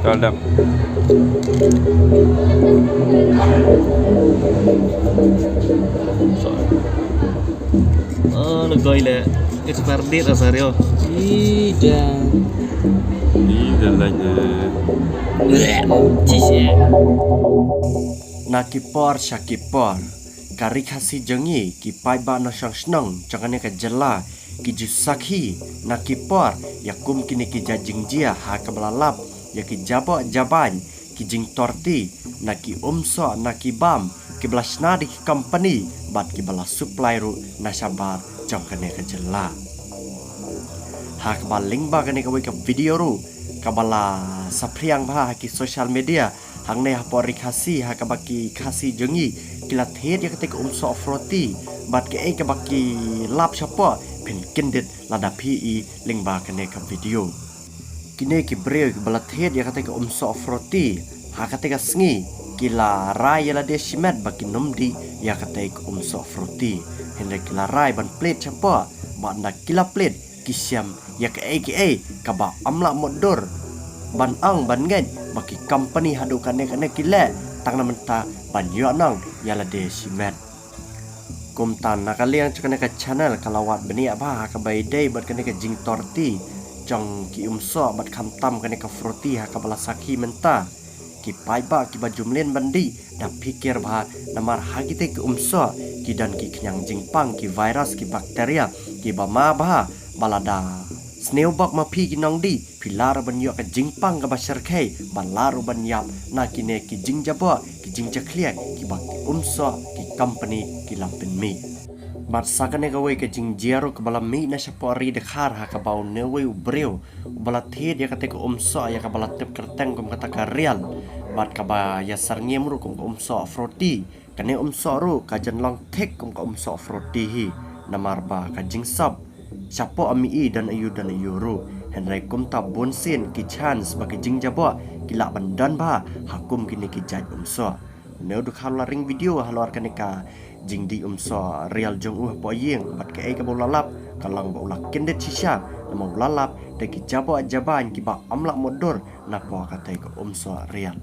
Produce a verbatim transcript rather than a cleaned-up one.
Tol dam. Oh, na koi le expert dit asar yo. Ida. Ida lagi. Cishe. Na ki por sha ki por, ka Ri Khasi jong ngi, ki paidbah na shong shnong jong kane ka jylla, ki ju sakhi na ki por ïa kum kine ki jait jingjia ha kaba la lap ïa ki jaboh jabain, ki jingtorti na ki umsoh na ki bam kiba la shna da ki company bad kiba la supply ruh na shabar jong kane ka jylla. Ha kaba lyngba kane kawei ka video ruh kaba la saphriang bha ha ki social media hangne hapoh Ri Khasi, ha kaba ki Khasi jong ngi ki la thied ïa kata ka umsoh fruity bad kaei kaba ki lap shapoh, phin kyndit lada phi i lyngba kane ka video. Kine ki briew kiba la thied ïa kata ka umsoh fruity, ha kata ka sngi ki la rai ïa lade shimet ba kin ym dih ïa kata ka umsoh fruity. Hynrei ki la rai ban plie shapoh, bad ynda ki la plie ki shem ïa kaei kaei kaba ym lah mutdur ban ong ban ngeit ba ki company haduh kane kane ki leh tang na mynta ban ïoh nong ïa lade shimet. Kumta na ka liang jong kane ka channel ka la wad bniah bha ha kaba ïadei bad kane ka jingtorti jong ki umsoh bad khamtam kane ka fruity ha kaba la sakhi mynta. Ki paidbah kiba ju mlien ban dih, da pyrkhat bha, namar ha kita ki umsoh ki don ki khñiang jingpang, ki virus, ki bakteria kiba ma bha, ba lada sniew bok ma phi ki nongdih, phi lah ruh ban ïoh ka jingpang kaba shyrkhei, bad lah ruh ban ïap na kine ki jingjaboh, ki jingjakhlia kiba ki umsoh, ki company ki la pynmih. Bad sa kane kawei ka jingjia ruh kaba la mih na shapoh ri Dkhar ha kaba une uwei u briew uba la thied ïa kata ka umsoh ïa kaba la tip kyrteng kum kata ka rial, bad kaba ïa syrngiem ruh kum ka umsoh fruity. Kane umsoh ruh ka jan long thik kum ka umsoh fruity hi, namar ba ka jingsop shapoh ym i don aiu don aiu ruh. Hynrei kumta bun sien ki chance ba ki jingjaboh ki lah ban don bha ha kum kine ki jait umsoh. Une u dkhar u la ring video halor kane ka jingdih umsoh rial jong u hapoh ïing, bad kaei kaba u la lap ka long ba u la kyndit shisha, namar u la lap da ki jaboh jabain kiba ym lah mutdur napoh kata ka umsoh rial.